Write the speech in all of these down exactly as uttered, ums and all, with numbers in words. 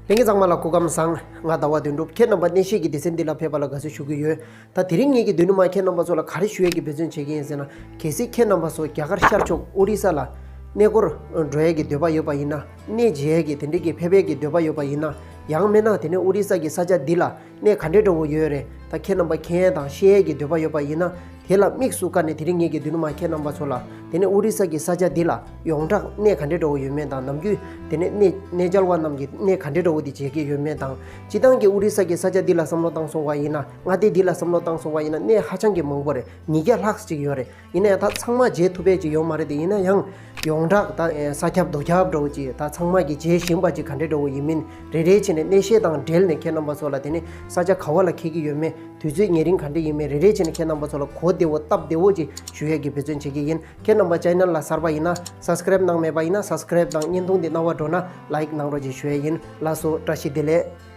ལྷན་རྒྱས་ཚང་མ་ལ་སྐུ་ཁམས་བཟང་། ང་ཟླ་བ་དོན་གྲུབ། ཁྱེད་རྣམ་པ་གནས་བཤད་ཀྱི་སྡེ་ཚན་འདི་ལ་ཕེབས་པ་ལ་དགའ་བསུ་ཞུ་གི་ཡོད། ད་དེ་རིང་ངེད་ཀྱི་མདུན་ནས་མར་ཁྱེད་རྣམ་པ་ཚོ་ལ་ག་རེ་ཞུ་ཡས་ཀྱི་འབད་བརྩོན་བྱེད་ཀྱི་ཡིན་ཟེར་ན། གལ་སྲིད་ཁྱེད་རྣམ་པ་ཚོ་རྒྱ་གར་ཤར་ཕྱོགས་ཨོ་རི་ས་ལ་གནས་སྐོར་འགྲོ་ཡས་ཀྱི་འདོད་པ་ཡོད་པ་ཡིན་ན། གནས་མཇལ་ཡས་ཀྱི་དེ་འདྲའི་གི་ཕེབས་ཡས་ཀྱི་འདོད་པ་ཡོད་པ་ཡིན་ན། ཡང་མིན་ན་དེ་ནས་ཨོ་རི་ས་གི་ས་ཆ་འདི་ལ་གནས་ག་འདྲའི་འདྲ་བོ་ཡོད་རེད། ད་ཁྱེད་རྣམ་པ་མཁྱེན་ཡས་དང་ཤེས་ཡས་ཀྱི་འདོད་པ་ཡོད་པ་ཡིན་ན། དེ་ལ་དམིགས་སུ་བཀར་ནས་དེ་རིང་ངེད་ཀྱི་མདུན་ནས་མར་ཁྱེད་རྣམ་པ་ཚོ་ལ་དེ་ནས་ཨོ་རི་ས་གི་ས་ཆ་འདི་ལ་ཡོངས་གྲགས་གནས་ག་འདྲའི་འདྲ་བོ་ཡོད་མེད་དང་། ནམ་རྒྱུན་དེ་ནས་གནས་གནས་མཇལ་བ་རྣམས་ཀྱིས་གནས་ག་འདྲའི་འདྲ་བོ་འདི་མཇལ་གྱི་ཡོད་མེད་དང་། སྤྱིར་བཏང་གི་ཨོ་རི་ས་གི་ས་ཆ་འདི་ལ་བསམ་བློ་བཏང་སོང་བ་ཡིན་ན། མངའ་སྡེ་འདི་ལ་བསམ་བློ་བཏང་སོང་བ་ཡིན་ན། གནས་ཧ་ཅང་གི་མང་པོ་རེད། ཉིས་བརྒྱ་ལྷག་ཅིག་ཡོད་རེད། ཡིན་ན་ཡང་ད་ཚང་མ་མཇལ་ཐུབ་པ་ཅིག་ཡོད་མ་རེད་དེ། ཡིན་ན་ཡང་ཡོངས་གྲགས་ད་ས་ཁྱབ་རྡོ་ཁྱབ་འདྲ་བོ་ཅིག་ད་ཚང་མ་གིས་མཇལ་བཞིན་པ་ཅིག་ག་འདྲའི་འདྲ་བོ་ཡིན་མིན། རེ་རེ་བྱས་ནས་གནས་བཤད་དང་འབྲེལ་ནས་ཁྱེད་རྣམ་པ་ཚོ་ལ་དེ་ནས་ས་ཆ་ག་བ་ལ་འཁེལ་གྱི་ཡོད་མེད། དུས་ཚོད་ཉེ་རིང་ག་འདྲ་ཡིན་མིན། རེ་རེ་བྱས་ནས་ཁྱེད་རྣམ་པ་ཚོ་ལ་གོ་བདེ་བོ་སྟབས་བདེ་བོ་ཅིག་ཞུ་ཡས་ཀྱི་འབད་བརྩོན་བྱེད་ཀྱི་ཡིན། ཁྱེད་རྣམ་པ་ཆེ་ནལ་ལ་གསར་པ་ཡིན་ན་སབ་སི་ཀ་རེབ་གནང་མེད་པ་ཡིན་ན། སབ་སི་ཀ་རེབ་དང་བརྙན་ཐུང་འདི་རྣ་བར་འགྲོ་ན་ལའིཀ་གནང་རོགས་ཅིག་ཞུ་ཡས་ཡིན། ལགས་སོ། བཀྲ་ཤིས་བདེ་ལེགས།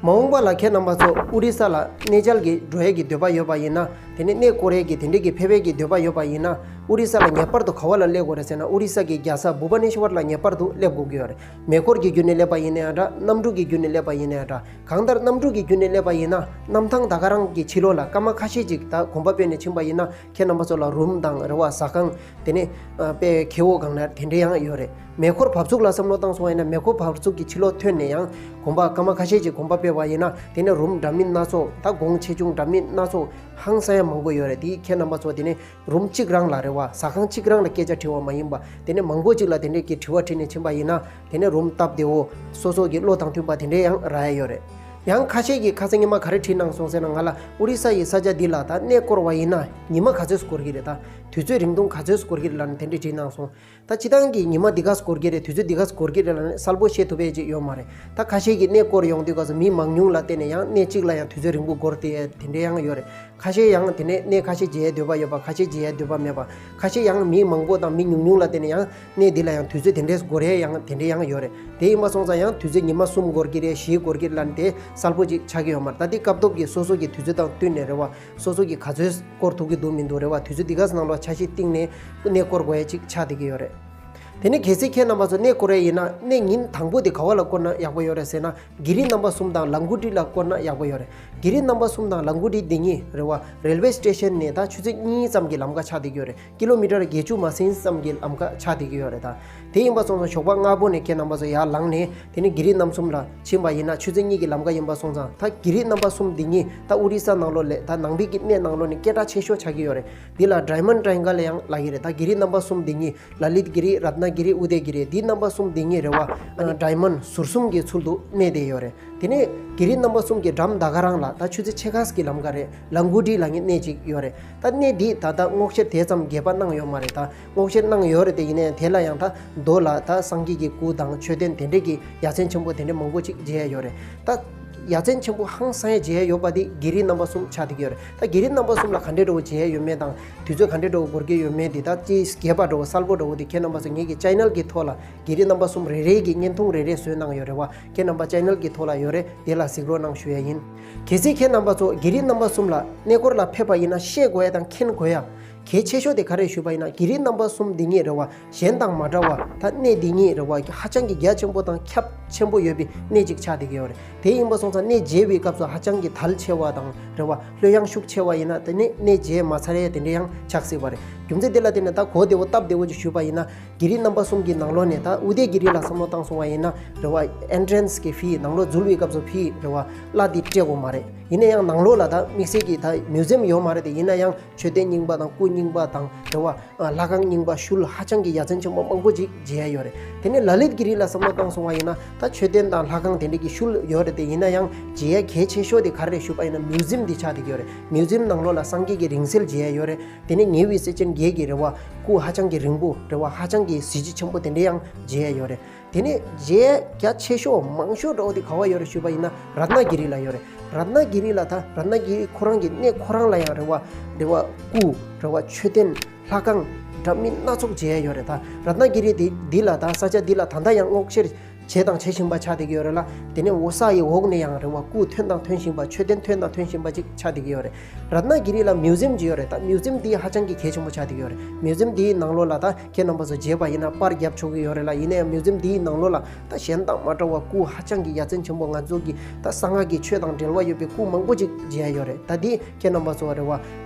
མ་འོངས་པ་ལ་ཁྱེད་རྣམ་པ་ཚོ་ཨོ་རི་ས་ལ་གནས་མཇལ་གྱི་འགྲོ་ཡས་ཀྱི་འདོད་པ་ཡོད་པ་ཡིན་ན། དེ་ནས་གནས་སྐོར་ཡས་ཀྱི་དེ་འདྲས་ཀྱི་ཕེབས་ཡས་ཀྱི་འདོད་པ་ཡོད་པ་ཡིན་ན། ཨོ་རི་ས་ལ་ངེས་པར་དུ་ག་བ་ལ་སླེབས་དགོས་རེད་ཟེར་ན། ཨོ་རི་ས་གི་རྒྱལ་ས་བྷུ་བ་ནེ་ཤ་ཝར་ལ་ངེས་པར་དུ་སླེབས་དགོས་ཀྱི་ཡོད་རེད། མེ་འཁོར་གྱི་བརྒྱུད་ནས་སླེབས་པ་ཡིན་ན་ཡང་འདྲ། གནམ་གྲུ་གི་བརྒྱུད་ནས་སླེབས་པ་ཡིན་ན་ཡང་འདྲ། གང་ལྟར་གནམ་གྲུ་གི་བརྒྱུད་ནས་སླེབས་པ་ཡིན་ན། གནམ་ཐང་ད་ག་རང་གི་ཕྱི་ལོགས་ལ་སྐར་མ་ཁ་ཤས་ཅིག་ད་གོམ་པ་སྤོས་ནས་ཕྱིན་པ་ཡིན་ན། ཁྱེད་རྣམ་པ་ཚོ་ལ་རུམ་དང་རེད་བ། ཟ་ཁང་། དེ་ནས་ཨ་དཔེ་ཁེ་འོ་གང་ན་དེ་འདྲས་ཡང་ཡོད་རེད། མེ་འཁོར་བབས་ཚུགས་ལ་བསམ་བློ་བཏང་སོང་བ་ཡིན་ན། མེ་འཁོར་བབས་ཚུགས་ཀྱི་ཕྱི་ལོགས་ཐོན་ནས་ཡང་གོམ་པ་སྐར་མ་ཁ་ཤས་ཅིག་གོམ་པ་སྤོས་པ་ཡིན་ན། དེ་ནས་རུམ་འདྲ་མིན་སྣ་ཚོགས། ད་གོང་ཆེ་ཆུང་འདྲ་མིན་སྣ་ཚོགས་ཧང་སང་ཡ་མང་པོ་ཡོད་རེད། དེ་ཁྱེད་རྣམ་པ་ཚོ་དེ་ནས་རུམ་གཅིག་རང་ལ་རེད་བ། ཟ་ཁང་གཅིག་རང་ལ་སྐད་ཆ་དྲི་བ་མ་ཡིན་པ། དེ་ནས་མང་པོ་ཅིག་ལ་དེ་འདྲས་ཀྱི་དྲི་བ་དྲིས་ནས་ཕྱིན་པ་ཡིན་ན། དེ་ནས་རུམ་སྟབས་བདེ་བོ། སོ་སོ་གི་བློ་དང་མཐུན་པ་དེ་འདྲས་ཡང་རག་ཡ་ཡོད་རེད། ཡང་ཁ་ཤས་ཀྱིས་ཁ་སང་ཉི་མ་ག་རེ་དྲིས་གནང་སོང་ཟེར་ན། ང་ལ་ཨོ་རི་ས་ཡི་ས་ཆ་འདི་ལ་ད་གནས་སྐོར་བ་ཡིན་ན་ཉི་མ་ག་ཚོད་འགོར་གྱི་རེད། ད་དུས་ཚོད་རིང་ཐུང་ག་ཚོད་འགོར་གྱི་རེད་ལབ་ནས་དེ་འདྲས་དྲིས་གནང་སོང་། ད་སྤྱིར་བཏང་གི་ཉི་མ་འདི་ག་འགོར་གྱི་རེད། དུས་ཚོད་འདི་ག་འགོར་གྱི་རེད་ལབ་ནས་གསལ་པོ་བཤད་ཐུབ་པ་ཅིག་ཡོད་མ་རེད། ད་ཁ་ཤས་ཀྱིས་གནས་སྐོར་ཡོང་དུས་སྐབས་སུ་མི་མང་ཉུང་ལ་བལྟས་ནས་ཡང་གནས་གཅིག་ལ་ཡང་དུས་ཚོད་རིང་པོ་འགོར་ཏེ་དེ་འདྲས་ཡང་ཡོད་རེད། ཁ་ཤས་ཡང་དེ་ནས་གནས་ཁ་ཤས་མཇལ་འདོད་པ་ཡོད་པ། ཁ་ཤས་མཇལ་འདོད་པ་མེད་པ། ཁ་ཤས་ཡང་མི་མང་པོ་དང་མི་ཉུང་ཉུང་ལ་བརྟེན་ནས་ཡང་གནས་འདི་ལ་ཡང་དུས་ཚོད་དེ་འདྲས་འགོར་ཡས་ཡང་དེ་འདྲས་ཡང་ཡོད་རེད། དེ་ཡིན་པ་སོང་ཙང་ཡང་དུས་ཚོད་ཉི་མ་གསུམ་འགོར་གྱི་རེད། བཞི་འགོར་གྱི་རེད་ལབ་ནས་དེ་གསལ་པོ་ཅིག་ཆགས་ཀྱི་ཡོད་མ་རེད། ད་དེ་སྐབས་ཐོག་གི་སོ་སོ་གི་དུས་ཚོད་དང་བསྟུན་ནས་རེད་བ། སོ་སོ་གི་ག་ཚོད་སྐོར་ཐུབ་ཀྱི་འདུག་མི་འདུག་རེད་བ། དུས་ཚོད་འདི་ག་ནང་ལོགས་འཆར་གཞི་བཏིང་ནས་གནས་སྐོར་དགོས་ཡས་ཅིག་ཆགས་བསྡད་ཀྱི་ཡོད་རེད། དེ་ནས་གལ་སྲིད་ཁྱེད་རྣམ་པ་ཚོ་གནས་སྐོར་ཡས་ཡིན་ན། གནས་ཉིན་དང་པོ་དེ་ག་བ་ལ་བསྐོར་ན་ཡག་པོ་ཡོད་རེད་ཟེར་ན། གྷི་རི་རྣམ་པ་གསུམ་དང་ལ་མགོ་ཌི་ལ་བསྐོར་ན་ཡག་པོ་ཡོད་རེད། གྷི་རི་རྣམ་པ་གསུམ་དང་ལ་མགོ་ཌི་འདི་གཉིས་རེད་བ། རེལ་ཝེ་སི་ཊེ་ཤན་ནས་ད་ཆུ་ཚོད་གཉིས་ཙམ་གྱི་ལམ་ཁ་ཆགས་བསྡད་ཀྱི་ཡོད་རེད། ཀི་ལོ་མི་ཊར་བརྒྱད་ཅུ་མ་ཟིན་ཙམ་གྱི་ལམ་ཁ་ཆགས་བསྡད་ཀྱི་ཡོད་རེད། ད་དེ་ཡིན་པ་སོང་ཙང་ཞོགས་པ་སྔ་པོ་ནས་ཁྱེད་རྣམ་པ་ཚོ་ཡར་ལངས་ནས་དེ་ནས་གྷི་རི་རྣམ་གསུམ་ལ་ཕྱིན་པ་ཡིན་ན། ཆུ་ཚོད་གཉིས་ཀྱི་ལམ་ཁ་ཡིན་པ་སོང་ཙང་། ད་གྷི་རི་རྣམ་པ་གསུམ་འདི་གཉིས་ད་ཨོ་རི་ས་ནང་ལོགས་ལས། ད་ནང་པའི་གི་གནས་ནང་ལོགས་ནས་སྐད་གྲགས་ཆེ་ཤོས་ཆགས་ཀྱི་ཡོད་རེད། འདི་ལ་ཌའི་མོན་ཌ་ཊྲ་ཡེང་གལ་ལ་ཡང་ལབ་ཀྱི་རེད། ད་གྷི་རི་རྣམ་པ་གསུམ་འདི་གཉིས། ལ་ལིད་གྷི་རི། རཏྣ་གྷི་རི། ཨུ་དེ་གྷི་རི། འདི་རྣམ་པ་གསུམ་འདི་གཉིས་རེད་བ། ཨ་ནི་ཌའི་མོན་ཌ་ཟུར་གསུམ་གྱི་ཚུལ་དུ་གནས་བསྡད་ཡོད་རེད། དེ་ནས་གྷི་རི་རྣམ་པ་གསུམ་གྱི་འགྲམ་ད་ག་རང་ལ་ད་ཆུ་ཚོད་ཕྱེད་ཀ་གི་ལམ་ཁ་རེད། ལ་མགོ་ཌི་ལབ་མཁན་གནས་གཅིག་ཡོད་རེད། ད་གནས་འདི་ད་ལྟ་སྔོག་བཤེར་དེ་ཙམ་རྒྱས་པ་གནང་ཡོད་མ་རེད། ད་སྔོག་བཤེར་གནང་ཡོད་རེད་དེ། ཡིན་ནའི་དེ་ལ་ཡང་ད་རྡོ་ལ་ད་སངས་རྒྱས་ཀྱི་སྐུ་དང་མཆོད་རྟེན་དེ་འདྲས་ཀྱི་ཡ་མཚན་ཆེན་པོ་དེ་འདྲས་མང་པོ་ཅིག་མཇལ་ཡ་ཡོད་རེད། ད་ཡ་མཚན་ཆེན་པོ་ཧང་སང་ཡ་མཇལ་ཡ་ཡོད་པ་དེ་གྷི་རི་རྣམ་པ་གསུམ་ཆགས་བསྡད་ཀྱི་ཡོད་རེད། ད་གྷི་རི་རྣམ་པ་གསུམ་ལ་ག་འདྲས་འདྲ་བོ་མཇལ་ཡ་ཡོད་མེད་དང་། དུས་ཚོད་ག་འདྲས་འདྲ་བོ་འགོར་གྱི་ཡོད་མེད་དེ། ད་ཅི་རྒྱས་པ་འདྲ་བོ་གསལ་པོ་འདྲ་བོ་དེ་ཁྱེད་རྣམ་པ་ཚོ་ངེད་ཀྱི་ཅེ་ནལ་གྱི་ཐོག་ལ་གྷི་རི་རྣམ་པ་གསུམ་རེ་རེ་གི་བརྙན་ཐུང་རེ་རེ་བཟོས་གནང་ཡོད་རེད་བ། ཁྱེད་རྣམ་པ་ཅེ་ནལ་གྱི་ཐོག་ལ་ཡོད་རེད། དེ་ལ་གཟིགས་རོགས་གནང་ཞུ་ཡ་ཡིན། གལ་སྲིད་ཁྱེད་རྣམ་པ་ཚོ་གྷི་རི་རྣམ་པ་གསུམ་ལ་གནས་སྐོར་ལ་ཕེབས་པ་ཡིན་ན་ཤེས་དགོས་ཡ་དང་མཁྱེན་དགོས་ཡ་གལ་ཆེ་ཤོས་དེ་ག་རེ་ཞུས་པ་ཡིན་ན། གྷི་རི་རྣམ་པ་གསུམ་འདི་གཉིས་རེད་བ། གཞན་དང་མ་འདྲ་བ། ད་གནས་འདི་གཉིས་རེད་བ། ཧ་ཅང་གི་རྒྱ་ཆེན་པོ་དང་ཁྱབ་ཆེན་པོ་ཡོད་པའི་གནས་ཅིག་ཆགས་བསྡད་ཀྱི་ཡོད་རེད། དེ་ཡིན་པ་སོང་ཙང་གནས་མཇལ་བའི་སྐབས་སུ་ཧ་ཅང་གི་དལ་ཆེ་བ་དང་རེད་བ། ལྷོད་ཡངས་ཤུགས་ཆེ་བ་ཡིན་ན། དེ་ནས་གནས་མཇལ་མ་ཚར་ཡས་དེ་འདྲ་ཡང་ཆགས་སྲིད་པ་རེད། རྒྱུ་མཚན་དེ་ལ་བརྟེན་ནས་ད་གོ་བདེ་བོ་སྟབས་བདེ་བོ་ཅིག་ཞུས་པ་ཡིན་ན། གྷི་རི་རྣམ་པ་གསུམ་གྱི་ནང་ལོགས་ནས་ད་ཨུ་དེ་གྷི་རི་ལ་བསམ་བློ་བཏང་སོང་བ་ཡིན་ན་རེད་བ། ཨེན་ཊི་རན་སི་གི་ཕི་ནང་ལོགས་འཛུལ་བའི་སྐབས་སུ་ཕི་རེད་བ། གླ་དེ་སྤྲད་དགོས་མ་རེད། ཡིན་ན་ཡང་ནང་ལོགས་ལ་ད་དམིགས་བསལ་གྱི་ད་མིའུ་ཛི་ཡམ་ཡོད་མ་རེད་དེ། ཡིན་ན་ཡང་མཆོད་རྟེན་རྙིང་པ་དང་སྐུ་རྙིང་པ་དང་རེད་བ། ལྷ་ཁང་རྙིང་པ། ཤུལ་ཧ་ཅང་གི་ཡ་མཚན་ཆེན་པོ་མང་པོ་ཅིག་མཇལ་ཡ་ཡོད་རེད། དེ་ནས་ལ་ལིད་གྷི་རི་ལ་བསམ་བློ་བཏང་སོང་བ་ཡིན་ན། ད་མཆོད་རྟེན་དང་ལྷ་ཁང་དེ་འདྲ་གི་ཤུལ་ཡོད་རེད་དེ། ཡིན་ན་ཡང་མཇལ་ཡ་གལ་ཆེ་ཤོས་དེ་ག་རེ་རེད་ཞུས་པ་ཡིན་ན། མིའུ་ཛི་ཡམ་འདི་ཆགས་བསྡད་ཀྱི་ཡོད་རེད། མིའུ་ཛི་ཡམ་ནང་ལོགས་ལ་སངས་རྒྱས་ཀྱི་རིང་བསྲེལ་མཇལ་ཡ་ཡོད་རེད། དེ་ནས་ཉེ་བའི་སྲས་ཆེན་བརྒྱད་ཀྱི་རེད་བ། སྐུ་ཧ་ཅང་གི་རིང་པོ་རེད་བ། ཧ་ཅང་གི་གཟི་བརྗིད་ཆེན་པོ་དེ་འདྲ་ཡང་མཇལ་ཡ་ཡོད་རེད། དེ་ནས་མཇལ་རྒྱ་ཆེ་ཤོས་མང་ཤོས་འདྲ་བོ་དེ་ག་བ་ཡོད་རེད་ཞུས་པ་ཡིན་ན། རཏྣ་གྷི་རི་ལ་ཡོད་རེད། རཏྣ་གྷི་རི་ལ་ད་རཏྣ་གྷི་རི་ཁོ་རང་གི་གནས་ཁོ་རང་ལ་ཡང་རེད་བ། རེད་བ། སྐུ་རེད་བ། མཆོད་རྟེན། ལྷ་ཁང་འདྲ་མིན་སྣ་ཚོགས་མཇལ་ཡ་ཡོད་རེད། ད་རཏྣ་གྷི་རི་དེ་འདི་ལ་ད་ས་ཆ་འདི་ལ་ད་ལྟ་ཡང་སྔོག་བཤེར་ བྱས་དང་བྱེད་བཞིན་པ་ཆགས་བསྡད་ཀྱི་ཡོད་རེད་ལ། དེ་ནས་འོ་ས་ཡི་འོག་ནས་ཡང་རེད་བ། སྐུ་ཐོན་དང་ཐོན་བཞིན་པ། མཆོད་རྟེན་ཐོན་དང་ཐོན་བཞིན་པ་ཅིག་ཆགས་བསྡད་ཀྱི་ཡོད་རེད། རཏྣ་གི་རི་ལ་མིའུ་ཛིམ་ཅིག་ཡོད་རེད། ད་མིའུ་ཛིམ་འདི་ཧ་ཅང་གི་གལ་ཆེན་པོ་ཆགས་བསྡད་ཀྱི་ཡོད་རེད། མིའུ་ཛིམ་འདིའི་ནང་ལོགས་ལ་ད་ཁྱེད་རྣམ་པ་ཚོ་མཇལ་བ་ཡིན་ན་པར་རྒྱབ་ཆོག་གི་ཡོད་རེད་ལ། ཡིན་ན་ཡང་མིའུ་ཛིམ་འདིའི་ནང་ལོགས་ལ་ད་གཞན་དང་མ་འདྲ་བ་སྐུ་ཧ་ཅང་གི་ཡ་མཚན་ཆེན་པོ། ང་ཚོ་གི་ད་གསང་སྔགས་ཀྱི་ཆོས་དང་འབྲེལ་བ་ཡོད་པའི་སྐུ་མང་པོ་ཅིག་མཇལ་ཡ་ཡོད་རེད། ད་འདི་ཁྱེད་རྣམ་པ་ཚོ་རེད་བ།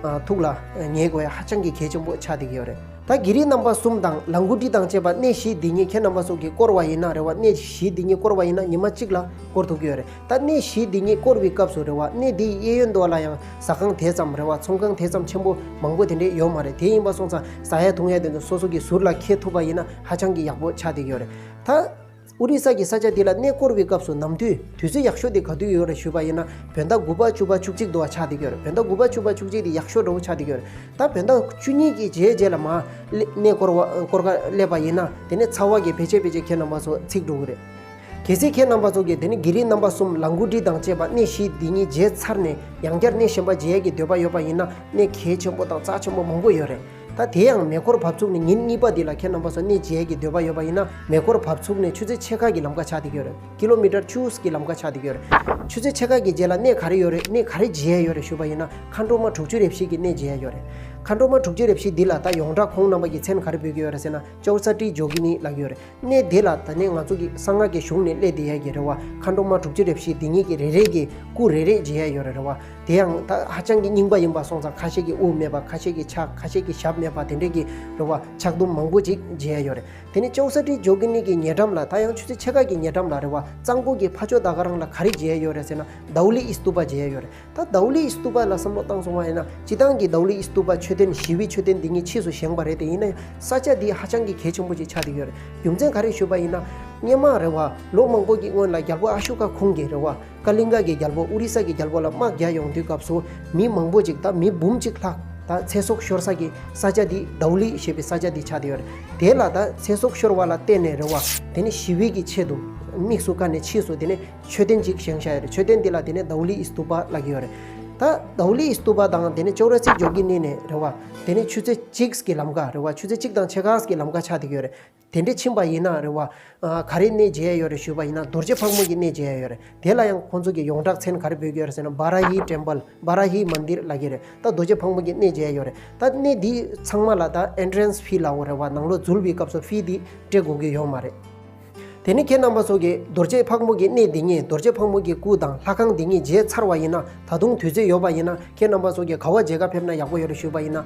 ཐུགས་ལ་ངེས་དགོས་ཡ་ཧ་ཅང་གི་གལ་ཆེན་པོ་ཆགས་བསྡད་ཀྱི་ཡོད་རེད། ད་གི་རི་རྣམ་པ་གསུམ་དང་ལ་མགོ་ཏི་དང་བཅས་པ་གནས་བཞི་འདི་ཉིད་ཁྱེད་རྣམ་པ་ཚོ་གིས་བསྐོར་བ་ཡིན་ན་རེད་བ། གནས་བཞི་འདི་ཉིད་བསྐོར་བ་ཡིན་ན་ཉི་མ་གཅིག་ལ་བསྐོར་ཐུབ་ཀྱི་ཡོད་རེད། ད་གནས་བཞི་འདི་ཉིད་བསྐོར་བའི་སྐབས་སུ་རེད་བ། གནས་འདིའི་གཡས་གཡོན་དུ་ལ་ཡང་ཟ་ཁང་དེ་ཙམ་རེད་བ། ཚོང་ཁང་དེ་ཙམ་ཆེན་པོ་མང་པོ་དེ་འདྲས་ཡོད་མ་རེད། དེ་ཡིན་པ་སོང་ཙང་ཟ་ཡ་འཐུང་ཡ་དེ་ཚོ་སོ་སོ་གི་ཟུར་ལ་འཁྱེར་ཐུབ་པ་ཡིན་ན་ཧ་ཅང་གི་ཡག་པོ་ཆགས་བསྡད་ཀྱི་ཡོད་རེད། ད་ཨོ་རི་ས་གི་ས་ཆ་འདི་ལ་གནས་བསྐོར་བའི་སྐབས་སུ་ནམ་དུས་དུས་ཚོད་ཡག་ཤོས་དེ་ག་དུས་ཡོད་རེད་ཞུས་པ་ཡིན་ན། བོད་ཟླ་དགུ་པ་བཅུ་པ་བཅུ་གཅིག་དུ་བ་ཆགས་བསྡད་ཀྱི་ཡོད་རེད། བོད་ཟླ་དགུ་པ་བཅུ་པ་བཅུ་གཅིག་དེ་ཡག་ཤོས་འདྲ་བོ་ཆགས་བསྡད་ཀྱི་ཡོད་རེད། ད་བོད་ཟླ་བཅུ་གཉིས་ཀྱི་རྗེས་རྗེས་ལ་མར་གནས་བསྐོར་བ་བསྐོར་ག་སླེབས་པ་ཡིན་ན། དེ་ནས་ཚ་བ་གི་ཕལ་ཆེར་ཕལ་ཆེར་ཁྱེད་རྣམ་པ་ཚོ་ཚིག་འགྲོ་གི་རེད། གལ་སྲིད་ཁྱེད་རྣམ་པ་ཚོ་གིས་དེ་ནས་གི་རི་རྣམ་པ་གསུམ་ལ་མགོ་ཏི་དང་བཅས་པ་གནས་བཞི་འདི་ཉིད་མཇལ་ཚར་ནས་ཡང་བསྐྱར་གནས་གཞན་པ་མཇལ་ཡས་ཀྱི་འདོད་པ་ཡོད་པ་ཡིན་ན། གནས་གལ་ཆེན་པོ་དང་རྩ་ཆེན་པོ་མང་པོ་ཡོད་རེད། ད་དེ་ཡང་མེ་འཁོར་བབས་ཚུགས་ནས་ཉིན་གཉིས་པ་འདི་ལ་ཁྱེད་རྣམ་པ་ཚོ་གནས་མཇལ་ཡས་ཀྱི་འདོད་པ་ཡོད་པ་ཡིན་ན། མེ་འཁོར་བབས་ཚུགས་ནས་ཆུ་ཚོད་ཕྱེད་ཀ་གི་ལམ་ཁ་ཆགས་བསྡད་ཀྱི་ཡོད་རེད། ཀི་ལོ་མི་ཊར་བཅུ་གི་ལམ་ཁ་ཆགས་བསྡད་ཀྱི་ཡོད་རེད། ཆུ་ཚོད་ཕྱེད་ཀ་གི་རྗེས་ལ་གནས་ག་རེ་ཡོད་རེད། གནས་ག་རེ་མཇལ་ཡས་ཡོད་རེད་ཞུས་པ་ཡིན་ན། མཁའ་འགྲོ་མ་དྲུག་ཅུ་རེ་བཞི་གི་གནས་མཇལ་ཡས་ཡོད་རེད། མཁའ་འགྲོ་མ་དྲུག་ཅུ་རེ་བཞི་འདི་ལ་ད་ཡོངས་གྲགས་ཁོང་རྣམ་པ་གི་མཚན་ག་རེ་འབོད་ཀྱི་ཡོད་རེད་ཟེར་ན། ཅོ་ས་ཏི་ཇོ་གི་ནི་ལབ་ཀྱི་ཡོད་རེད། གནས་འདི་ལ་ད་ནི་ང་ཚོ་གི་གསང་སྔགས་ཀྱི་གཞུང་ནས་སླེབས་བསྡད་ཡས་ཀྱི་རེད་བ། མཁའ་འགྲོ་མ་དྲུག་ཅུ་རེ་བཞི་འདི་ཉིད་ཀྱི་རེ་རེ་གི་སྐུ་རེ་རེ་མཇལ་ཡས་ཡོད་རེད་རེད་བ། དེ་ཡང་ད་ཧ་ཅང་གི་རྙིང་པ་ཡིན་པ་སོང་ཙང་། ཁ་ཤས་ཀྱི་དབུ་མེད་པ། ཁ་ཤས་ཀྱི་ཕྱག་ཁ་ཤས་ཀྱི་ཞབས་མེད་པ། དེ་འདྲས་ཀྱི་རེད་བ། ཕྱག་དུམ་མང་པོ་ཅིག་མཇལ་ཡས་ཡོད་རེད། དེ་ནས་ཅོ་ས་ཏི་ཇོ་གི་ནི་གི་ཉེ་འགྲམ་ལ། ད་ཡང་ཆུ་ཚོད་ཕྱེད་ཀ་གི་ཉེ་འགྲམ་ལ་རེད་བ། གཙང་པོ་གི་ཕ་ཇོ་ད་ག་རང་ལ་ག་རེ་མཇལ་ཡས་ཡོད་རེད་ཟེར་ན། དའུ་ལི་ཨི་སྟུ་པ་མཇལ་ཡས་ཡོད་རེད། ད་དའུ་ལི་ཨི་སྟུ་པ་ལ་བསམ་བློ་བཏང་སོང་བ་ཡིན་ན། སྤྱིར་བཏང་གི་དའུ་ལི་ཨི་སྟུ་པ་མཆོད་རྟེན་ཞི་བའི་མཆོད་རྟེན་འདི་ཉིད་ཕྱིས་སུ་བཞེངས་པ་རེད་དེ། ཡིན་ན་ཡང་ས་ཆ་འདི་ཧ་ཅང་གི་གལ་ཆེན་པོ་ཅིག་ཆགས་བསྡད་ཡོད་རེད། རྒྱུ་མཚན་ག་རེ་ཞུས་པ་ཡིན་ན། སྔོན་མ་རེད་བ། ལོ་མང་པོ་གི་སྔོན་ལ་རྒྱལ་པོ་ཨ་ཤོ་ཀ་ཁོང་གིས་རེད་བ། ཀ་ལིང་ག་གི་རྒྱལ་པོ་ཨོ་རི་ས་གི་རྒྱལ་པོ་ལ་དམག་རྒྱག་ཡོང་དུས་སྐབས་སུ། མི་མང་པོ་ཅིག་ད་མི་འབུམ་གཅིག་ལྷག་ད་ཚེ་སྲོག་ཤོར་ས་གི་ས་ཆ་འདི་དའུ་ལི་ཞེས་པའི་ས་ཆ་འདི་ཆགས་བསྡད་ཡོད་རེད། དེ་ལ་ད་ཚེ་སྲོག་ཤོར་བ་ལ་བརྟེན་ནས་རེད་བ། དེ་ནི་ཞི་བའི་གི་ཆེད་དུ་དམིགས་སུ་བཀར་ནས་ཕྱིས་སུ་དེ་ནི་མཆོད་རྟེན་ཅིག་བཞེངས་བཞག་ཡོད་རེད། མཆོད་རྟེན་འདི་ལ་དེ་ནི་དའུ་ལི་ཨི་སྟུ་པ་ལབ་ཀྱི་ཡོད་རེད། ད་དའུ་ལི་ཨི་སྟུ་པ་དང་དེ་ནི་ཅོ་ར་སི་ཇོ་གི་ནི་ནས་རེད་བ། དེ་ནི་ཆུ་ཚོད་གཅིག་གི་ལམ་ཁ་རེད་བ། ཆུ་ཚོད་གཅིག་དང་ཕྱེད་ཀ་གི་ལམ་ཁ་ཆགས་བསྡད་ཀྱི་ཡོད་རེད། དེ་འདྲས་ཕྱིན་པ་ཡིན་ན་རེད་བ། ཨ། ག་རེ་གནས་མཇལ་ཡས་ཡོད་རེད་ཞུས་པ་ཡིན་ན། རྡོ་རྗེ་ཕག་མོ་གི་གནས་མཇལ་ཡས་ཡོད་རེད། དེ་ལ་ཡང་ཁོང་ཚོ་གི་ཡོངས་གྲགས་མཚན་ག་རེ་འབོད་ཀྱི་ཡོད་རེད་ཟེར་ན། བ་ར་ཧི་ཊེམ་པལ། བ་ར་ཧི་མན་དིར་ལབ་ཀྱི་རེད། ད་རྡོ་རྗེ་ཕག་མོ་གི་གནས་མཇལ་ཡས་ཡོད་རེད། ད་གནས་འདི་ཚང་མ་ལ་ད་ཨེན་ཊི་རན་སི་ཕི་ལབ་ཡོད་རེད་བ། ནང་ལོགས་འཛུལ་བའི་སྐབས་སུ་ཕི་འདི་སྤྲད་དགོས་ཀྱི་ཡོད་མ་རེད། དེ་ནི་ཁྱེད་རྣམ་པ་ཚོ་གིས་རྡོ་རྗེ་ཕག་མོ་གི་གནས་འདི་ཉིད། རྡོ་རྗེ་ཕག་མོ་གི་སྐུ་དང་ལྷ་ཁང་འདི་ཉིད་མཇལ་ཚར་བ་ཡིན་ན། ད་དུང་དུས་ཚོད་ཡོད་པ་ཡིན་ན། ཁྱེད་རྣམ་པ་ཚོ་གིས་ག་བ་མཇལ་ག་ཕེབས་ན་ཡག་པོ་ཡོད་རེད་ཞུས་པ་ཡིན་ན།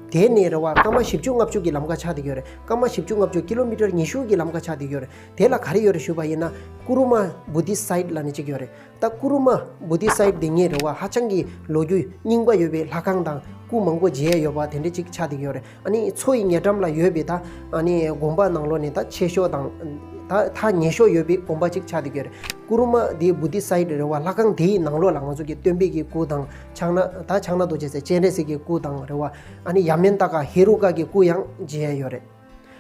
དེ་ནས་རེད་བ། སྐར་མ་བཞི་བཅུ་ལྔ་བཅུ་གི་ལམ་ཁ་ཆགས་བསྡད་ཡོད་རེད། སྐར་མ་བཞི་བཅུ་ལྔ་བཅུ། ཀི་ལོ་མི་ཊར་ཉི་ཤུ་གི་ལམ་ཁ་ཆགས་བསྡད་ཡོད་རེད། དེ་ལ་ག་རེ་ཡོད་རེད་ཞུས་པ་ཡིན་ན། ཀུ་རུ་མ་བུ་དྷིསྟ་སའིཊ་ལབ་ནས་གཅིག་ཡོད་རེད། ད་ཀུ་རུ་མ་བུ་དྷིསྟ་སའིཊ་འདི་ཉིད་རེད་བ། ཧ་ཅང་གི་ལོ་རྒྱུས་རྙིང་པ་ཡོད་པའི་ལྷ་ཁང་དང་སྐུ་མང་པོ་མཇལ་ཡས་ཡོད་པ་དེ་འདྲ་ཅིག་ཆགས་བསྡད་ཡོད་རེད། ཨ་ནི་མཚོ་ཡི་ཉེ་འགྲམ་ལ་ཡོད་པའི་ད་ཨ་ནི་དགོན་པ་ནང་ལོགས་ནས་ད་ཆེ་ཤོས་དང་། ད་ཐག་ཉེ་ཤོས་ཡོད་པའི་དགོན་པ་ཅིག་ཆགས་བསྡད་ཡོད་རེད། ཀུ་རུ་མ་འདི་བུ་དྷིསྟ་སའིཊ་རེད་བ། ལྷ་ཁང་དེའི་ནང་ལོགས་ལ་ང་ཚོ་གི་སྟོན་པའི་གི་སྐུ་དང་། ཕྱག་ན། ད་ཕྱག་ན་རྡོ་རྗེ་ཟེར། སྤྱན་རས་གཟིགས་ཀྱི་སྐུ་དང་རེད་བ། ཨ་ནི་ཡ་མེན་ཏ་ཀ་ཧེ་རུ་ཀ་གི་སྐུ་ཡང་མཇལ་ཡས་ཡོད་རེད།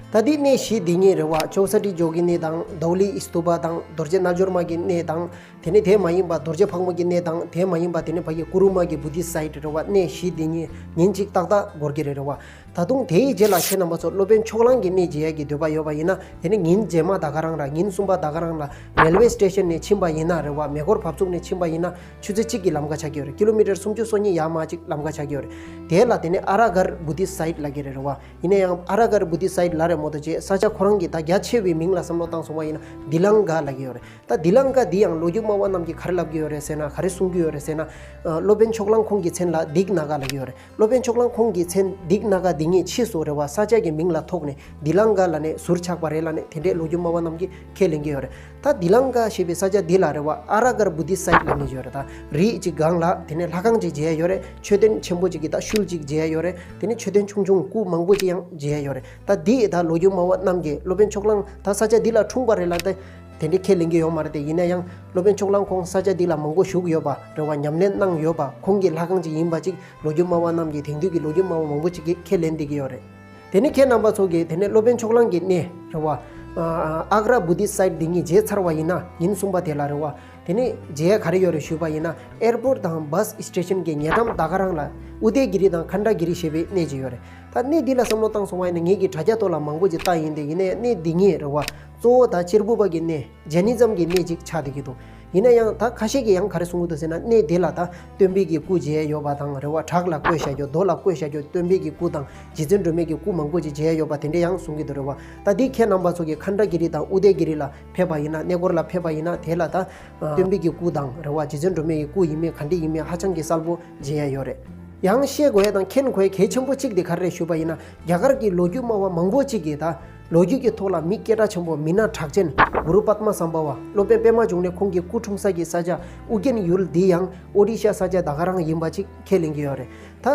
ད་འདི་གནས་བཞི་འདི་ཉིད་རེད་བ། ཅོ་ས་ཏི་ཇོ་གི་ནི་དང་། དའུ་ལི་ཨི་སྟུ་པ་དང་། རྡོ་རྗེ་རྣལ་འབྱོར་མ་གི་གནས་དང་། དེ་ནི་དེ་མ་ཡིན་པ་རྡོ་རྗེ་ཕག་མོ་གི་གནས་དང་། དེ་མ་ཡིན་པ་དེ་ནི་ཕ་གི་ཀུ་རུ་མ་གི་བུ་དྷིསྟ་སའིཊ་རེད་བ། གནས་བཞི་འདི་ཉིད་ཉིན་གཅིག་ཏག་ཏག་འགོར་གི་རེད་རེད་བ། ད་དུང་དེའི་རྗེས་ལ་ཁྱེད་རྣམ་པ་ཚོ་སློབ་དཔོན་ཕྱོགས་གླང་གི་གནས་མཇལ་ཡས་ཀྱི་འདོད་པ་ཡོད་པ་ཡིན་ན། དེ་ནི་ཉིན་རྗེས་མ་ད་ག་རང་ལ། ཉིན་གསུམ་པ་ད་ག་རང་ལ་རེལ་ཝེ་སི་ཊེ་ཤན་ནས་ཕྱིན་པ་ཡིན་ན་རེད་བ། མེ་འཁོར་བབས་ཚུགས་ནས་ཕྱིན་པ་ཡིན་ན། ཆུ་ཚོད་གཅིག་གི་ལམ་ཁ་ཆགས་ཀྱི་ཡོད་རེད། ཀི་ལོ་མི་ཊར་སུམ་ཅུ་སོ་གཉིས་ཡར་མར་ཅིག་ལམ་ཁ་ཆགས་ཀྱི་ཡོད་རེད། དེ་ལ་དེ་ནི་ཨ་ར་གར་བུ་དྷིསྟ་སའིཊ་ལབ་ཀྱི་རེད་རེད་བ། ཡིན་ན་ཡང་ཨ་ར་གར་བུ་དྷིསྟ་སའིཊ་ལབ་རེད་མོ་དོ་ཅེ། ས་ཆ་ཁོ་རང་གི་ད་རྒྱ་ཆེ་བའི་མིང་ལ་བསམ་བློ་བཏང་སོང་བ་ཡིན་ན། དི་ལང་ཀ་ལབ་ཀྱི་ཡོད་རེད། ད་དི་ལང་ཀ་འདི་ཡང་ལོ་རྒྱུས་སྨྲ་བ་རྣམས་ཀྱིས་ག་རེ་ལབ་ཀྱི་ཡོད་རེད་ཟེར་ན། ག་རེ་གསུང་གི་ཡོད་རེད་ཟེར་ན། ཨ། སློབ་དཔོན་ཕྱོགས་གླང་ཁོང་གི་མཚན་ལ་དིག་ན་ག་ལབ་ཀྱི་ཡོད་རེད། སློབ་དཔོན་ཕྱོགས་གླང་ཁོང་གི་མཚན་དིག་ན་ག་འདི་ཉིད་ཕྱིས་སུ་རེད་བ། ས་ཆ་གི་མིང་ལ་ཐོགས་ནས་དི་ལང་ཀ་ལབ་ནས་ཟུར་ཆག་པ་རེད་ལབ་ནས་དེ་འདྲའི་ལོ་རྒྱུས་སྨྲ་བ་རྣམས་ཀྱིས་ཁས་ལེན་གྱི་ཡོད་རེད། ད་དི་ལང་ཀ་ཞེས་པའི་ས་ཆ་འདི་ལ་རེད་བ། ཨ་ར་གར་བུ་དྷིསྟ་སའིཊ་ལབ་ནས་ཡོད་རེད། ད་རི་གཅིག་སྒང་ལ་དེ་ནས་ལྷ་ཁང་ཅིག་མཇལ་ཡོད་རེད། མཆོད་རྟེན་ཆེན་པོ་ཅིག་གི་ད་ཤུལ་ཅིག་མཇལ་ཡོད་རེད། དེ་ནས་མཆོད་རྟེན་ཆུང་ཆུང་སྐུ་མང་པོ་ཅིག་ཡང་མཇལ་ཡོད་རེད། ད་འདི་ད་ལོ་རྒྱུས་སྨྲ་བ་རྣམས་ཀྱིས་སློབ་དཔོན་ཕྱོགས་གླང་ད་ས་ཆ་འདི་ལ་འཁྲུངས་པ་རེད་ལབ་སྟེ་དེ་འདྲའི་ཁས་ལེན་གྱི་ཡོད་མ་རེད་དེ། ཡིན་ན་ཡང་སློབ་དཔོན་ཕྱོགས་གླང་ཁོང་ས་ཆ་འདི་ལ་མང་པོ་བཞུགས་ཡོད་པ་རེད་བ། ཉམས་ལེན་གནང་ཡོད་པ། ཁོང་གི་ལྷ་ཁང་ཅིག་ཡིན་པ་ཅིག་ལོ་རྒྱུས་སྨྲ་བ་རྣམས་ཀྱིས། དེང་དུས་ཀྱི་ལོ་རྒྱུས་སྨྲ་བ་མང་པོ་ཅིག་གིས་ཁས་ལེན་བསྡད་ཀྱི་ཡོད་རེད། དེ་ནས་ཁྱེད་རྣམ་པ་ཚོ་གིས་དེ་ནས་སློབ་དཔོན་ཕྱོགས་གླང་གི་གནས་རེད་བ། ཨ་ར་གར་བུ་དྷིསྟ་སའིཊ་འདི་ཉིད་མཇལ་ཚར་བ་ཡིན་ན། ཉིན་གསུམ་པ་དེ་ལ་རེད་བ། དེ་ནས་མཇལ་ཡ་ག་རེ་ཡོད་རེད་ཞུས་པ་ཡིན་ན། ཨེར་པོརཊ་དང་བྷ་སི་སི་ཊེ་ཤན་གྱི་ཉེ་འགྲམ་ད་ག་རང་ལ་ཨུ་དེ་གི་རི་དང་ཁན་ཌ་གི་རི་ཞེས་པའི་གནས་ཅིག་ཡོད་རེད། ད་གནས་འདི་ལ་བསམ་བློ་བཏང་སོང་བ་ཡིན་ན། ངེད་ཀྱིས་དྲ་རྒྱ་ཐོག་ལ་མང་པོ་ཅིག་བལྟས་ཡིན་ཏེ། ཡིན་ནའི་གནས་འདི་ཉིད་རེད་བ། གཙོ་བོ་ད་གཅེར་བུ་པ་གི་གནས། ཇེ་ནི་ཛམ་གྱི་གནས་ཅིག་ཆགས་བསྡད་ཀྱི་འདུག་ཡིན་ན་ཡང་ད་ཁ་ཤས་ཀྱིས་ཡང་ག་རེ་གསུང་གི་འདུག་ཟེར་ན། གནས་དེ་ལ་ད་སྟོན་པའི་གི་སྐུ་མཇལ་ཡོད་པ་དང་རེད་བ། བྲག་ལ་བརྐོས་བཞག་རྒྱུ། རྡོ་ལ་བརྐོས་བཞག་རྒྱུ། སྟོན་པའི་གི་སྐུ་དང་རྗེ་བཙུན་སྒྲོལ་མའི་གི་སྐུ་མང་པོ་ཅིག་མཇལ་ཡོད་པ་དེ་འདྲ་ཡང་གསུང་གི་འདུག་རེད་བ། ད་འདི་ཁྱེད་རྣམ་པ་ཚོ་གིས་ཁནྡ་གི་རི་དང་ཨུ་དེ་གི་རི་ལ་ཕེབས་པ་ཡིན་ན། གནས་སྐོར་ལ་ཕེབས་པ་ཡིན་ན། དེ་ལ་ད་སྟོན་པའི་གི་སྐུ་དང་རེད་བ། རྗེ་བཙུན་སྒྲོལ་མའི་གི་སྐུ་ཡིན་མིན་ག་འདྲ་ཡིན་མིན་ཧ་ཅང་གི་གསལ་པོ་མཇལ་ཡ་ཡོད་རེད། ཡང་ཤེས་དགོས་ཡ་དང་མཁྱེན་དགོས་ཡ་གལ་ཆེན་པོ་གཅིག་དེ་ག་རེ་རེད་ཞུས་པ་ཡིན་ན། རྒྱ་གར་གྱི་ལོ་རྒྱུས་སྨྲ་བ་མང་པོ་གཅིག་གིས་ད་ལོ་རྒྱུས་ཀྱི་ཐོག་ལ་མི་སྐད་གྲགས་ཆེན་པོ། མི་སྣ་གྲགས་ཅན་གུ་རུ་པདྨ་སམ་བྷ་ཝ། སློབ་དཔོན་པད་མ་འབྱུང་གནས་ཁོང་གི་སྐུ་འཁྲུངས་ས་གི་ས་ཆ་ཨུ་རྒྱན་ཡུལ་འདི་ཡང་ཨོ་ཌི་ཤ་ས་ཆ་ད་ག་རང་ཡིན་པ་ཅིག་ཁས་ལེན་གྱི་ཡོད་རེད། ད་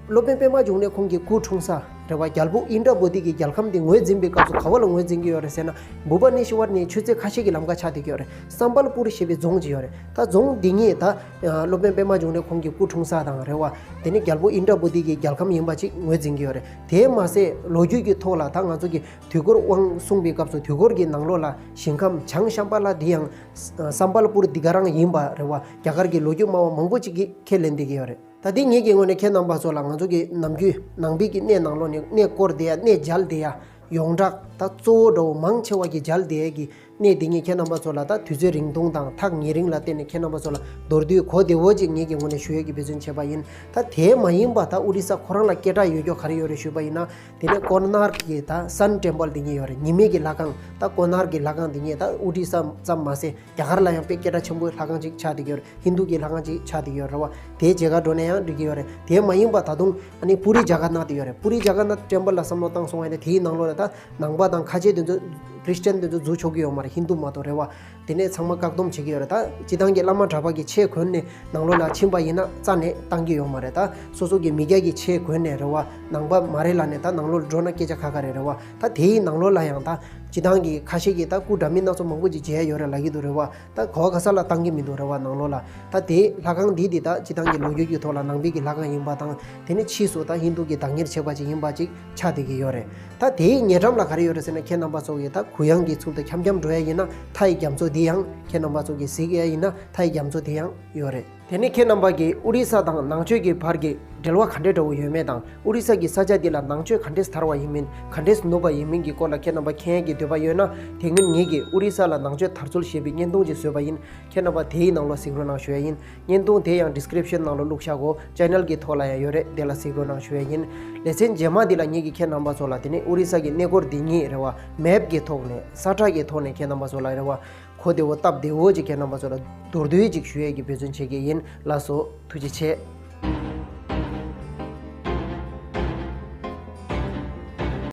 སློབ་དཔོན་པད་མ་འབྱུང་གནས་ཁོང་གི་སྐུ་འཁྲུངས་ས་རེད་བ། རྒྱལ་པོ་ཨིནྡྲ་བོ་དྷི་གི་རྒྱལ་ཁམས་འདི་ངོས་འཛིན་པའི་སྐབས་སུ་ག་བ་ལ་ངོས་འཛིན་གྱི་ཡོད་རེད་ཟེར་ན། བྷུ་བ་ནེ་ཤི་ཝར་ནས་ཆུ་ཚོད་ཁ་ཤས་ཀྱི་ལམ་ཁ་ཆགས་བསྡད་ཀྱི་ཡོད་རེད། སམ་བལ་པུར་ཞེས་པའི་རྫོང་ཅིག་ཡོད་རེད། ད་རྫོང་འདི་ཉིད་ད་སློབ་དཔོན་པད་མ་འབྱུང་གནས་ཁོང་གི་སྐུ་འཁྲུངས་ས་དང་རེད་བ། དེ་ནས་རྒྱལ་པོ་ཨིནྡྲ་བོ་དྷི་གི་རྒྱལ་ཁམས་ཡིན་པ་ཅིག་ངོས་འཛིན་གྱི་ཡོད་རེད། དེས་མ་ཟད་ལོ་རྒྱུས་ཀྱི་ཐོག་ལ་ད་ང་ཚོ་གི་དུས་འཁོར་དབང་གསུངས་པའི་སྐབས་སུ་དུས་འཁོར་གྱི་ནང་ལོགས་ལ་ཞིང་ཁམས་བྱང་ཤམ་བྷ་ལ་འདི་ཡང་སམ་བལ་པུར་འདི་ག་རང་ཡིན་པ་རེད་བ། རྒྱ་གར་གྱི་ལོ་རྒྱུས་སྨྲ་བ་མང་པོ་ཅིག་གིས་ཁས་ལེན་བསྡད་ཀྱི་ཡོད་རེད། ད་འདི་ངེད་ཀྱི་ངོས་ནས་ཁྱེད་རྣམ་པ་ཚོ་ལ་ང་ཚོ་གི་ནམ་རྒྱུན་ནང་པའི་གི་གནས་ནང་ལོགས་ནས་གནས་སྐོར་བསྡད་ཡ། གནས་མཇལ་བསྡད་ཡ། ཡོངས་གྲགས་ད་གཙོ་བོ་འདྲ་བོ་མང་ཆེ་བ་གི་མཇལ་བསྡད་ཡ་གི་གནས་འདི་ངས་ཁྱེད་རྣམ་པ་ཚོ་ལ་ད་དུས་ཚོད་རིང་ཐུང་དང་ཐག་ཉེ་རིང་ལ་བརྟེན་ནས་ཁྱེད་རྣམ་པ་ཚོ་ལ་མདོར་བསྡུས་གོ་བདེ་བོ་ཅིག་ངེད་ཀྱི་ངོས་ནས་ཞུ་ཡས་ཀྱི་འབད་བརྩོན་བྱས་པ་ཡིན། ད་དེ་མ་ཡིན་པ་ད་ཨོ་རི་ས་ཁོ་རང་ལ་སྐད་གྲགས་ཡོད་རྒྱུ་ག་རེ་ཡོད་རེད་ཞུས་པ་ཡིན་ན། དེ་ནས་ཀོ་ནཱརཀ་གི་ད་སན་ཊེམ་པལ་འདི་གཉིས་ཡོད་རེད། ཉི་མའི་གི་ལྷ་ཁང་། ད་ཀོ་ནཱརཀ་གི་ལྷ་ཁང་འདི་གཉིས་ད་ཨོ་རི་ས་ཙམ་མ་ཟད་རྒྱ་གར་ལ་ཡང་དཔེ་སྐད་གྲགས་ཆེན་པོའི་ལྷ་ཁང་ཅིག་ཆགས་བསྡད་ཀྱི་ཡོད་རེད། ཧིན་དུ་གི་ལྷ་ཁང་ཅིག་ཆགས་བསྡད་ཀྱི་ཡོད་རེད་བ། དེའི་མཇལ་ཁ་འགྲོ་ནས་ཡང་འགྲིག་གི་ཡོད་རེད། དེ་མ་ཡིན་པ་ད་དུང་ཨ་ནི་པུ་རི་ཇ་ག་ནཱཐ་ཡོད་རེད། པུ་རི་ཇ་ག་ནཱཐ་ཊེམ་པལ་ལ་བསམ་བློ་བཏང་སོང་བ་ཡིན་ན། དེའི་ནང་ལོགས་ལ་ད་ནང་པ་དང་ཁ་ཆེ་དེ་ཚོ་ཁྲི་སི་ཊན་དེ་ཚོ་འཛུལ་ཆོག་གི་ཡོད་མ་རེད། ཧིན་དུ་མ་གཏོགས་རེད་བ། དེ་ནས་ཚང་མ་བཀག་སྡོམ་བྱེད་ཀྱི་ཡོད་རེད། ད་སྤྱི་བཏང་གི་བླ་མ་གྲྭ་པ་གི་ཆས་གོན་ནས་ནང་ལོགས་ལ་ཕྱིན་པ་ཡིན་ན་རྩ་ནས་བཏང་གི་ཡོད་མ་རེད། ད་སོ་སོ་གི་མི་སྐྱ་གི་ཆས་གོན་ནས་རེད་བ། ནང་པ་མ་རེད་ལབ་ནས་ད་ནང་ལོགས་འགྲོ་ན་སྐད་ཆ་ཁ་ཁ་རེད། རེད་བ། ད་དེའི་ནང་ལོགས་ལ་ཡང་ད་སྤྱི་བཏང་གི་ཁ་ཤས་ཀྱིས་ད་སྐུ་འདྲ་མིན་སྣ་ཚོགས་མང་པོ་ཅིག་མཇལ་ཡོད་རེད་ལབ་ཀྱི་འདུག་རེད་བ། ད་ག་བ་ག་ས་ལ་བཏང་གི་མི་འདུག་རེད་བ། ནང་ལོགས་ལ། ད་དེ་ལྷ་ཁང་འདི་འདི་ད་སྤྱི་བཏང་གི་ལོ་རྒྱུས་ཀྱི་ཐོག་ལ་ནང་པའི་གི་ལྷ་ཁང་ཡིན་པ་དང་། དེ་ནས་ཕྱིས་སུ་ད་ཧིན་དུ་གི་བདག་གཉེར་བྱས་པ་ཅིག་ཡིན་པ་ཅིག་ཆགས་བསྡད་ཀྱི་ཡོད་རེད། ད་དེའི་ཉེ་འགྲམ་ལ་ག་རེ་ཡོད་རེད་ཟེར་ན། ཁྱེད་རྣམ་པ་ཚོ་གིས་ད་གུ་ཡངས་ཀྱི་ཚུལ་དུ་འཁྱམ་འཁྱམ་འགྲོ་ཡ་ཡིན་ན། མཐའ་ཡི་རྒྱ་མཚོ་འདི་ཡང་ཁྱེད་རྣམ་པ་ཚོ་གིས་གཟིགས་ཡ་ཡིན་ན། མཐའ་ཡི་རྒྱ་མཚོ་འདི་ཡང་ཡོད་རེད། དེ་ནས་ཁྱེད་རྣམ་པ་གིས་ཨོ་རི་ས་དང་ནང་ཆོས་ཀྱི་བར་གྱི་འབྲེལ་བ་ག་འདྲས་འདྲ་བོ་ཡོད་མེད་དང་། ཨོ་རི་ས་གི་ས་ཆ་འདི་ལ་ནང་ཆོས་ག་འདྲས་དར་བ་ཡིན་མིན། ག་འདྲས་ནུབ་པ་ཡིན་མིན་གྱི་སྐོར་ལ་ཁྱེད་རྣམ་པ་མཁྱེན་ཡས་ཀྱི་འདོད་པ་ཡོད་ན། དེ་སྔོན་ངེད་ཀྱིས་ཨོ་རི་ས་ལ་ནང་ཆོས་དར་ཚུལ་ཞེས་པའི་བརྙན་ཐུང་ཅིག་བཟོས་པ་ཡིན། ཁྱེད་རྣམ་པ་དེའི་ནང་ལོགས་གཟིགས་རོགས་གནང་ཞུ་ཡ་ཡིན། བརྙན་ཐུང་དེ་ཡང་ཌི་སི་ཀི་རིབ་ཤན་ནང་ལོགས་བླུགས་བཞག་གོ། ཅེ་ནལ་གྱི་ཐོག་ལ་ཡང་ཡོད་རེད། དེ་ལ་གཟིགས་རོགས་གནང་ཞུ་ཡ་ཡིན། ལེ་ཚན་རྗེས་མ་འདི་ལ་ངེད་ཀྱིས་ཁྱེད་རྣམ་པ་ཚོ་ལ་དེ་ནས་ཨོ་རི་ས་གི་གནས་སྐོར་འདི་ཉིད་རེད་བ། མེབ་ཀྱི་ཐོག་ནས། ས་ཁྲ་གི་ཐོག་ནས་ཁྱེད་རྣམ་པ་ཚོ་ལ་རེད་བ། གོ་བདེ་བོ་སྟབས་བདེ་བོ་ཅིག་ཁྱེད་རྣམ་པ་ཚོ་ལ་མདོར་བསྡུས་ཅིག་ཞུ་ཡས་ཀྱི་འབད་བརྩོན་བྱེད་ཀྱི་ཡིན། ལགས་སོ། ཐུགས་རྗེ་ཆེ།